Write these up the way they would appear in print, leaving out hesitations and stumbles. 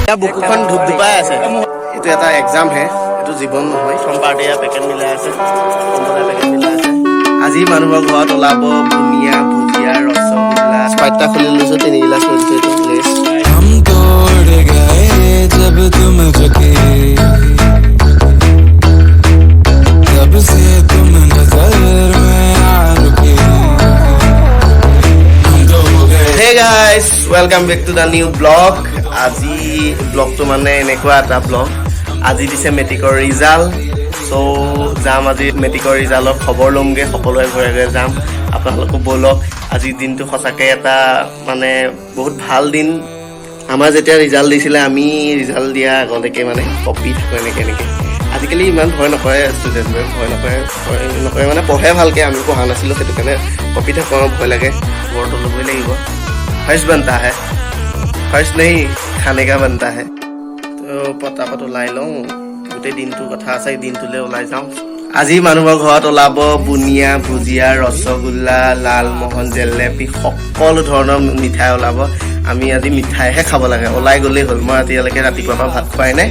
এতিয়া বুকুখন ধুপ ধুপাই আছে। এইটো এটা এক্সামহে, এইটো জীৱন নহয়। প্ৰথম পাৰ্টীয়ে পেকেট মিলাই আছে, সম্পদায় পেকেট মিলাই আছে। আজি মানুহৰ ঘৰত ওলাব বুনিয়া, ভুজিয়া, ৰসগোল্লা। স্প্ৰাইট এটা খুলি লৈছো, 3 গিলাচ লৈ দিছো। এইটো লেছ। हम तोड़ गए जब तुम झुके, तब से तुम नजर में आ रुके, हम तो हो गए। Hey guys, welcome back to the new vlog. আজি ব্লগটো মানে এনেকুৱা এটা ব্লগ। আজি দিছে মেট্ৰিকৰ ৰিজাল্ট। চ' যাম, আজি মেট্ৰিকৰ ৰিজাল্টৰ খবৰ ল'মগৈ, সকলোৰে ঘৰে ঘৰে যাম। আপোনালোকো ব'লক। আজিৰ দিনটো সঁচাকৈ এটা মানে বহুত ভাল দিন। আমাৰ যেতিয়া ৰিজাল্ট দিছিলে, আমি ৰিজাল্ট দিয়া আগলৈকে মানে কপি থাকোঁ এনেকৈ এনেকৈ। আজিকালি ইমান ভয় নকৰে ষ্টুডেণ্টবোৰে, ভয় নকৰে, ভয় নকৰে মানে পঢ়ে ভালকৈ। আমি পঢ়া নাছিলোঁ, সেইটো কাৰণে কপি থাকোঁ আৰু ভয় লাগে। খবৰটো ল'বই লাগিব। फर्ज बनता है, फर्ज नहीं, खाने का बनता है। তো পটাপট ওলাই লওঁ, গোটেই দিনটোৰ কথা আছে, দিনটোলৈ ওলাই যাওঁ। আজি মানুহৰ ঘৰত ওলাব বুনিয়া, ভুজিয়া, ৰসগোল্লা, লালমোহন, জেলেপি, সকলো ধৰণৰ মিঠাই ওলাব। আমি আজি মিঠাইহে খাব লাগে, ওলাই গ'লেই হ'ল। মই এতিয়ালৈকে ৰাতিপুৱাৰ পৰা ভাত খোৱাই নাই,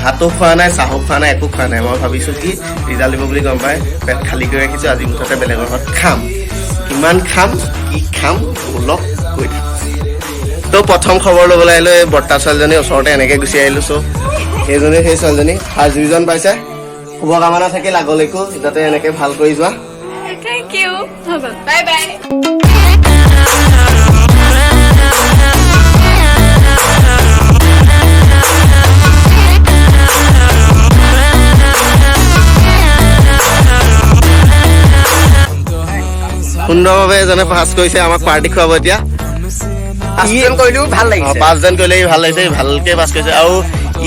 ভাতো খোৱা নাই, চাহো খোৱা নাই, একো খোৱা নাই। মই ভাবিছোঁ কি ৰিজাল্ট দিব বুলি গম পাই পেট খালী কৰি ৰাখিছোঁ। আজি মুঠতে বেলেগৰ ঘৰত খাম। কিমান খাম, কি খাম, ব'লক গৈ থাকোঁ। তো প্ৰথম খবৰ ল'বলৈ আহিলো এই বৰ্তা ছোৱালীজনী ওচৰতে, এনেকে গুচি আহিলো। চ' সেইজনী, সেই ছোৱালীজনী ফাৰ্ষ্ট ডিভিজন পাইছে। শুভকামনা থাকিল আগলৈকো যাতে এনেকে ভাল কৰি যোৱা। Thank you. Bye bye. সুন্দৰভাৱে এজনে পাছ কৰিছে, আমাক পাৰ্টি খুৱাব এতিয়া। পাঁচজন কৰিলেও ভাল লাগিছে। পাঁচজন কৰিলে ই ভাল লাগিছে, ই ভালকে পাছ কৰিছে। আৰু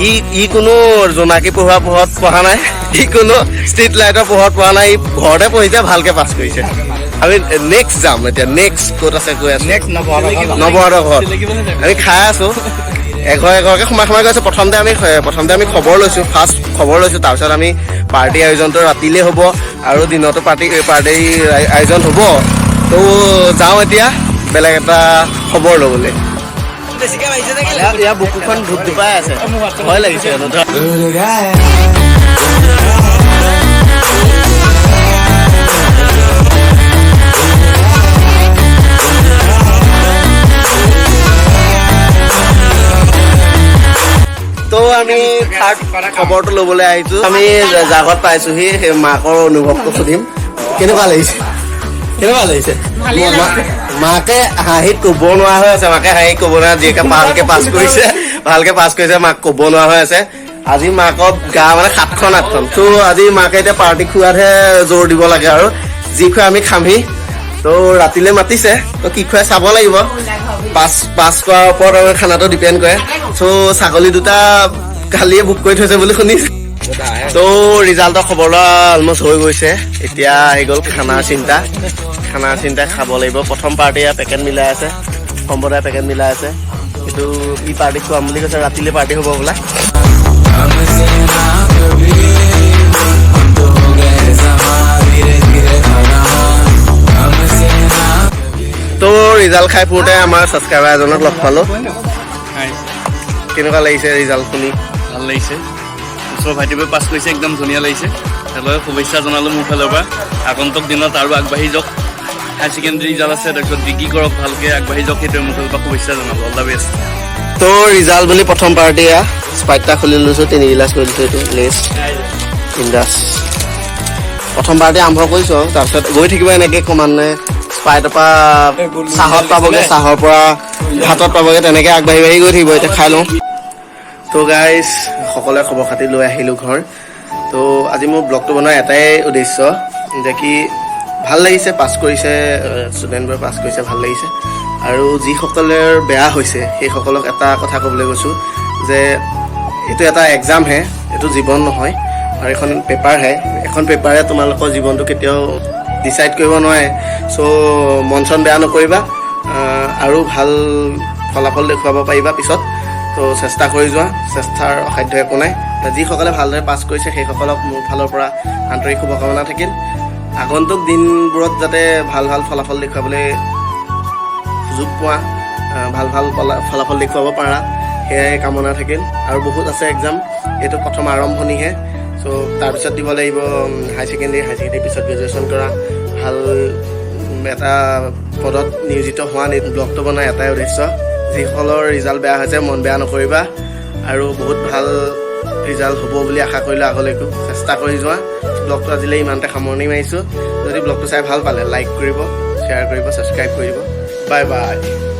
ই ই কোনো জোনাকী পঢ়োৱা পোহৰত পঢ়া নাই, ই কোনো ষ্ট্ৰীট লাইটৰ পোহৰত পঢ়া নাই, ই ঘৰতে পঢ়িছে, ভালকে পাছ কৰিছে। আমি নেক্সট যাম এতিয়া, নেক্সট ক'ত আছে গৈ আছো। নৱহঁতৰ ঘৰত আমি খাই আছো। এঘৰ এঘৰকে সোমাই সোমাই গৈছো। প্ৰথমতে আমি খবৰ লৈছো, ফাৰ্ষ্ট খবৰ লৈছো, তাৰপিছত আমি পাৰ্টি আয়োজনটো ৰাতিলে হ'ব আৰু দিনতো পাৰ্টি পাৰ্টি আয়োজন হ'ব। তো যাওঁ এতিয়া বেলেগ এটা খবৰ ল'বলৈ। ইয়াৰ বুকুখন ধুপ ধুপাই আছে, ভয় লাগিছে। उड़ गए। তো আমি থাৰ্ড খবৰটো ল'বলৈ আহিছো। আমি জাগত পাইছোহি, সেই মাকৰ অনুভৱটো সুধিম, কেনেকুৱা লাগিছে, কেনেকুৱা লাগিছে? মাকে হাঁহিত ক'ব নোৱাৰা হৈ আছে। মাকে হাঁহি ক'ব নোৱাৰা, জীয়েকে ভালকে পাছ কৰিছে, ভালকে পাছ কৰিছে, মাক ক'ব নোৱাৰা হৈ আছে। আজি মাকৰ গা মানে সাতখন আঠখন। ত' আজি মাকে এতিয়া পাৰ্টি খোৱাতহে জোৰ দিব লাগে আৰু যি খুৱাই আমি খামহি। তো ৰাতিলে মাতিছে, তো কি খুৱাই চাব লাগিব। পাছ পাছ কৰাৰ ওপৰত আৰু খানাটো ডিপেণ্ড কৰে। চ' ছাগলী দুটা কালিয়ে বুক কৰি থৈছে বুলি শুনিছে। ত' ৰিজাল্টৰ খবৰ লোৱা অলমষ্ট হৈ গৈছে। এতিয়া আহি গ'ল খানাৰ চিন্তা। খানাৰ চিন্তা, খাব লাগিব। প্ৰথম পাৰ্টি পেকেট মিলাই আছে, সম্প্ৰদায় পেকেট মিলাই আছে। সেইটো ই পাৰ্টি খুৱাম বুলি কৈছে, ৰাতিলে পাৰ্টি হ'ব বোলা। हमसे ना कभी, हम तो हो गए जमा, धीरे धीरे खाना हमसे ना। তো ৰিজাল্ট খাই ফুৰোতে আমাৰ ছাবস্ক্ৰাইবাৰ এজনক লগ পালো। কেনেকুৱা লাগিছে ৰিজাল্ট শুনি? ভাল লাগিছে। ওচৰৰ ভাইটিবোৰে পাছ কৰিছে, একদম ধুনীয়া লাগিছে। তেওঁলোকে শুভেচ্ছা জনালোঁ মোৰ ফালৰ পৰা। আগন্তুক দিনত আৰু আগবাঢ়ি যাওক। হায়াৰ ছেকেণ্ডেৰী ৰিজাল্ট আছে, তাৰপিছত ডিগ্ৰী কৰক, ভালকৈ আগবাঢ়ি যাওক, সেইটোৱে মোৰ ফালৰ পৰা শুভেচ্ছা জনালোঁ। All the best. তো ৰিজাল্ট বুলি প্ৰথম পাৰ্টি এয়া স্প্ৰাইট এটা খুলি লৈছো, 3 গিলাচ লৈ দিছো। এইটো লেছ ইন্দাছ। প্ৰথম পাৰ্টি আৰম্ভ কৰিছো আৰু তাৰপিছত গৈ থাকিব এনেকে ক্ৰমান্বয়ে। স্প্ৰাইটৰ পৰা চাহত পাবগে, চাহৰ পৰা ভাতত পাবগে, তেনেকে আগবাঢ়ি বাঢ়ি গৈ থাকিব। এতিয়া খাই লওঁ। তো গাইজ, সকলোৱে খবৰ খাতি লৈ আহিলোঁ ঘৰ। তো আজি মোৰ ব্লগটো বনোৱাৰ এটাই উদ্দেশ্য যে কি ভাল লাগিছে, পাছ কৰিছে ষ্টুডেণ্টবোৰে, পাছ কৰিছে, ভাল লাগিছে। আৰু যিসকলৰ বেয়া হৈছে, সেইসকলক এটা কথা ক'বলৈ গৈছোঁ যে এইটো এটা এক্সামহে, এইটো জীৱন নহয় আৰু এখন পেপাৰহে। এখন পেপাৰে তোমালোকৰ জীৱনটো কেতিয়াও ডিচাইড কৰিব নোৱাৰে। চ' মন চন বেয়া নকৰিবা আৰু ভাল ফলাফল দেখুৱাব পাৰিবা পিছত। তো চেষ্টা কৰি যোৱা, চেষ্টাৰ অসাধ্য একো নাই। যিসকলে ভালদৰে পাছ কৰিছে, সেইসকলক মোৰ ফালৰ পৰা আন্তৰিক শুভকামনা থাকিল। আগন্তুক দিনবোৰত যাতে ভাল ভাল ফলাফল দেখুৱাবলৈ সুযোগ পোৱা, ভাল ভাল ফলাফল দেখুৱাব পাৰা, সেয়াই কামনা থাকিল। আৰু বহুত আছে এক্সাম, এইটো প্ৰথম আৰম্ভণিহে। চ' তাৰপিছত দিব লাগিব হাই ছেকেণ্ডেৰী, হাই ছেকেণ্ডেৰী পিছত গ্ৰেজুৱেশ্যন কৰা, ভাল এটা পদত নিয়োজিত হোৱা। ব্লগটো বনাই এটাই উদ্দেশ্য, যিসকলৰ ৰিজাল্ট বেয়া হৈছে মন বেয়া নকৰিবা আৰু বহুত ভাল ৰিজাল্ট হ'ব বুলি আশা কৰিলোঁ। আগলৈকো চেষ্টা কৰি যোৱা। ব্লগটো আজিলৈ ইমানতে সামৰণি মাৰিছোঁ। যদি ব্লগটো চাই ভাল পালে লাইক কৰিব, শ্বেয়াৰ কৰিব, ছাবস্ক্ৰাইব কৰিব। Bye bye.